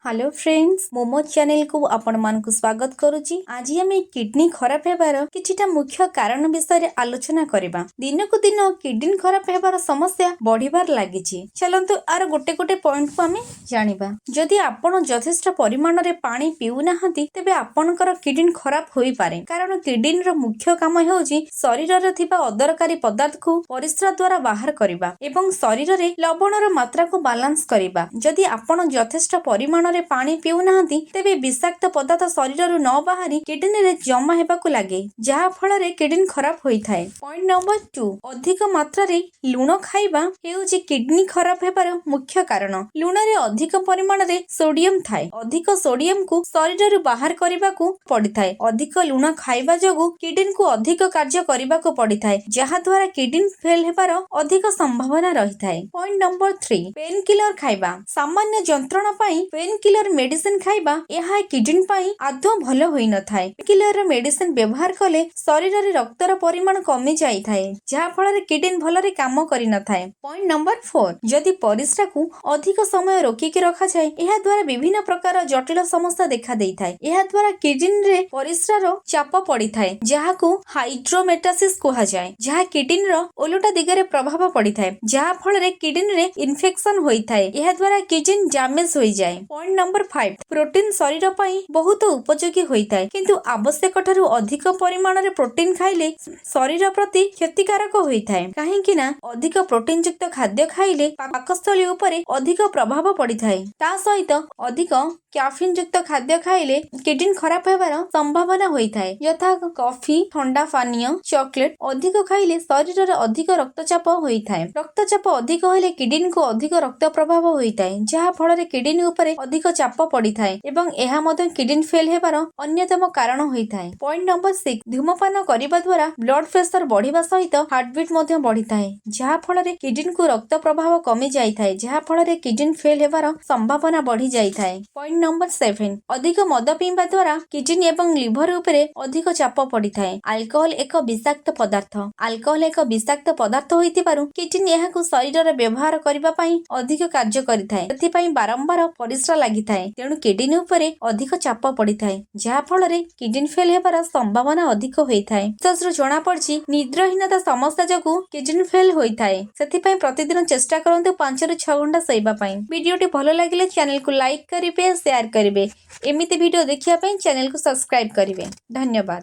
Hello friends, ମୁଁ ମୋ ଚ୍ୟାନେଲକୁ ଆପଣମାନଙ୍କୁ ସ୍ୱାଗତ କରୁଛି। ଆଜି ଆମେ କିଡନୀ ଖରାପ ହେବାର କିଛିଟା ମୁଖ୍ୟ କାରଣ ବିଷୟରେ ଆଲୋଚନା କରିବା। ଦିନକୁ ଦିନ କିଡନୀ ଖରାପ ହେବାର ସମସ୍ୟା ବଢିବାର ଲାଗିଛି। ଚାଲନ୍ତୁ, ଆର ଗୋଟେ ଗୋଟେ ପଏଣ୍ଟକୁ ଆମେ ଜାଣିବା। ଯଦି ଆପଣ ଯଥେଷ୍ଟ ପରିମାଣରେ ପାଣି ପିଉନାହାନ୍ତି, ତେବେ ଆପଣଙ୍କର କିଡନୀ ଖରାପ ହୋଇପାରେ। କାରଣ କିଡନୀର ମୁଖ୍ୟ କାମ ହେଉଛି ଶରୀରରେ ଥିବା ଅଦରକାରୀ ପଦାର୍ଥକୁ ପରିସ୍ରା ଦ୍ୱାରା ବାହାର କରିବା ଏବଂ ଶରୀରରେ ଲବଣର ମାତ୍ରାକୁ ବାଲାନ୍ସ କରିବା। ଯଦି ଆପଣ ଯଥେଷ୍ଟ ପରିମାଣରେ ପାଣି ପିଉନାହାନ୍ତି, ତେବେ ବିଷାକ୍ତ ପଦାର୍ଥ ଶରୀରରୁ ନ ବାହାରି କିଡନୀରେ ଜମା ହେବାକୁ ଲାଗେ, ଯାହା ଫଳରେ କିଡନୀ ଖରାପ ହୋଇଥାଏ। ପଏଣ୍ଟ ନମ୍ବର 2, ଅଧିକ ମାତ୍ରାରେ ଲୁଣ ଖାଇବା ହେଉଛି କିଡନୀ ଖରାପ ହେବାର ମୁଖ୍ୟ କାରଣ। ଲୁଣରେ ଅଧିକ ପରିମାଣରେ ସୋଡିୟମ ଥାଏ। ଅଧିକ ସୋଡିୟମକୁ ଶରୀରରୁ ବାହାର କରିବାକୁ ପଡିଥାଏ। ଅଧିକ ଲୁଣ ଖାଇବା ଯୋଗୁଁ କିଡନୀକୁ ଅଧିକ କାର୍ଯ୍ୟ କରିବାକୁ ପଡିଥାଏ, ଯାହା ଦ୍ୱାରା କିଡନୀ ଫେଲ ହେବାର ଅଧିକ ସମ୍ଭାବନା ରହିଥାଏ। ପଏଣ୍ଟ ନମ୍ବର 3, ପେନ୍ କିଲର ଖାଇବା। ସାମାନ୍ୟ ଯନ୍ତ୍ରଣା ପାଇଁ ପେନ୍ କିଲର ମେଡିସିନ ଖାଇବା, ଏହା କିଡନୀ ପାଇଁ ଆଦୌ ଭଲ ହୋଇନଥାଏ। କିଲର ମେଡିସିନ ବ୍ୟବହାର କଲେ ଶରୀରରେ ରକ୍ତର ପରିମାଣ କମି ଯାଇଥାଏ, ଯାହା ଫଳରେ କିଡନୀ ଭଲରେ କାମ କରିନଥାଏ। ପଏଣ୍ଟ ନମ୍ବର 4, ଯଦି ପରିସ୍ରାକୁ ଅଧିକ ସମୟ ରୋକିକି ରଖାଯାଏ, ଏହା ଦ୍ୱାରା ବିଭିନ୍ନ ପ୍ରକାର ଜଟିଳ ସମସ୍ୟା ଦେଖା ଦେଇଥାଏ। ଏହା ଦ୍ୱାରା କିଡନୀରେ ପରିସ୍ରାର ଚାପ ପଡିଥାଏ, ଯାହାକୁ ହାଇଡ୍ରୋନେଫ୍ରୋସିସ୍ କୁହାଯାଏ, ଯାହା କିଡନୀର ଓଲଟା ଦିଗରେ ପ୍ରଭାବ ପଡିଥାଏ, ଯାହା ଫଳରେ କିଡନୀରେ ଇନଫେକ୍ସନ ହୋଇଥାଏ। ଏହା ଦ୍ୱାରା କିଡନୀ ଡ୍ୟାମେଜ ହୋଇଯାଏ। ପଏଣ୍ଟ ନମ୍ବର 5, ପ୍ରୋଟିନ ଶରୀର ପାଇଁ ବହୁତ ଉପଯୋଗୀ ହୋଇଥାଏ। କିନ୍ତୁ ଆବଶ୍ୟକ ଠାରୁ ଅଧିକ ପରିମାଣରେ ପ୍ରୋଟିନ ଖାଇଲେ ଶରୀର ପ୍ରତି କ୍ଷତିକାରକ ହୋଇଥାଏ। କାହିଁକି ନା ଅଧିକ ପ୍ରୋଟିନ ଯୁକ୍ତ ଖାଦ୍ୟ ଖାଇଲେ ପାକସ୍ଥଳୀ ଉପରେ ଅଧିକ ପ୍ରଭାବ ପଡିଥାଏ। ତା ସହିତ ଅଧିକ କ୍ୟାଫିନ ଯୁକ୍ତ ଖାଦ୍ୟ ଖାଇଲେ କିଡନୀ ଖରାପ ହେବାର ସମ୍ଭାବନା ହୋଇଥାଏ, ଯଥା କଫି, ଥଣ୍ଡା ପାନୀୟ, ଚକୋଲେଟ ଅଧିକ ଖାଇଲେ ଶରୀରରେ ଅଧିକ ରକ୍ତଚାପ ହୋଇଥାଏ। ରକ୍ତଚାପ ଅଧିକ ହେଲେ କିଡନୀକୁ ଅଧିକ ରକ୍ତ ପ୍ରବାହ ହୋଇଥାଏ, ଯାହା ଫଳରେ କିଡନୀ ଉପରେ ଅଧିକ ଚାପ ପଡିଥାଏ ଏବଂ ଏହା ମଧ୍ୟ କିଡନୀ ଫେଲ ହେବାର ଅନ୍ୟତମ କାରଣ ହୋଇଥାଏ। ପଏଣ୍ଟ ନମ୍ବର 6, ଧୂମପାନ କରିବା ଦ୍ୱାରା ବ୍ଲଡ ପ୍ରେସର ବଢିବା ସହିତ ହାର୍ଟବିଟ୍ ମଧ୍ୟ ବଢିଥାଏ, ଯାହା ଫଳରେ କିଡନୀକୁ ରକ୍ତ ପ୍ରବାହ କମି ଯାଇଥାଏ, ଯାହା ଫଳରେ କିଡନୀ ଫେଲ ହେବାର ସମ୍ଭାବନା ବଢି ଯାଇଥାଏ। ପଏଣ୍ଟ ନମ୍ବର 7, ଅଧିକ ମଦ ପିଇବା ଦ୍ୱାରା କିଡନୀ ଏବଂ ଲିଭର ଉପରେ ଅଧିକ ଚାପ ପଡିଥାଏ। ଆଲକୋହଲ ଏକ ବିଷାକ୍ତ ପଦାର୍ଥ। ଆଲକୋହଲ ଏକ ବିଷାକ୍ତ ପଦାର୍ଥ ହୋଇଥିବାରୁ କିଡନୀ ଏହାକୁ ଶରୀରରେ ବ୍ୟବହାର କରିବା ପାଇଁ ଅଧିକ କାର୍ଯ୍ୟ କରିଥାଏ। ସେଥିପାଇଁ ବାରମ୍ବାର ପରିସ୍ରା ଲାଗିଥାଏ। ତେଣୁ କିଡନୀ ଉପରେ ଅଧିକ ଚାପ ପଡିଥାଏ, ଯାହା ଫଳରେ କିଡନୀ ଫେଲ ହେବାର ସମ୍ଭାବନା ଅଧିକ ହୋଇଥାଏ। ରିସର୍ଚ୍ଚରୁ ଜଣାପଡିଛି, ନିଦ୍ରାହୀନତା ସମସ୍ୟା ଯୋଗୁଁ କିଡନୀ ଫେଲ ହୋଇଥାଏ। ସେଥିପାଇଁ ପ୍ରତିଦିନ ଚେଷ୍ଟା କରନ୍ତୁ 5ରୁ 6 ଘଣ୍ଟା ଶୋଇବା ପାଇଁ। ଭିଡିଓଟି ଭଲ ଲାଗିଲେ ଚ୍ୟାନେଲକୁ ଲାଇକ୍ କରିବେ, ସେୟାର କରିବେ। ଏମିତି ଭିଡିଓ ଦେଖିବା ପାଇଁ ଚ୍ୟାନେଲକୁ ସବସ୍କ୍ରାଇବ କରିବେ। ଧନ୍ୟବାଦ।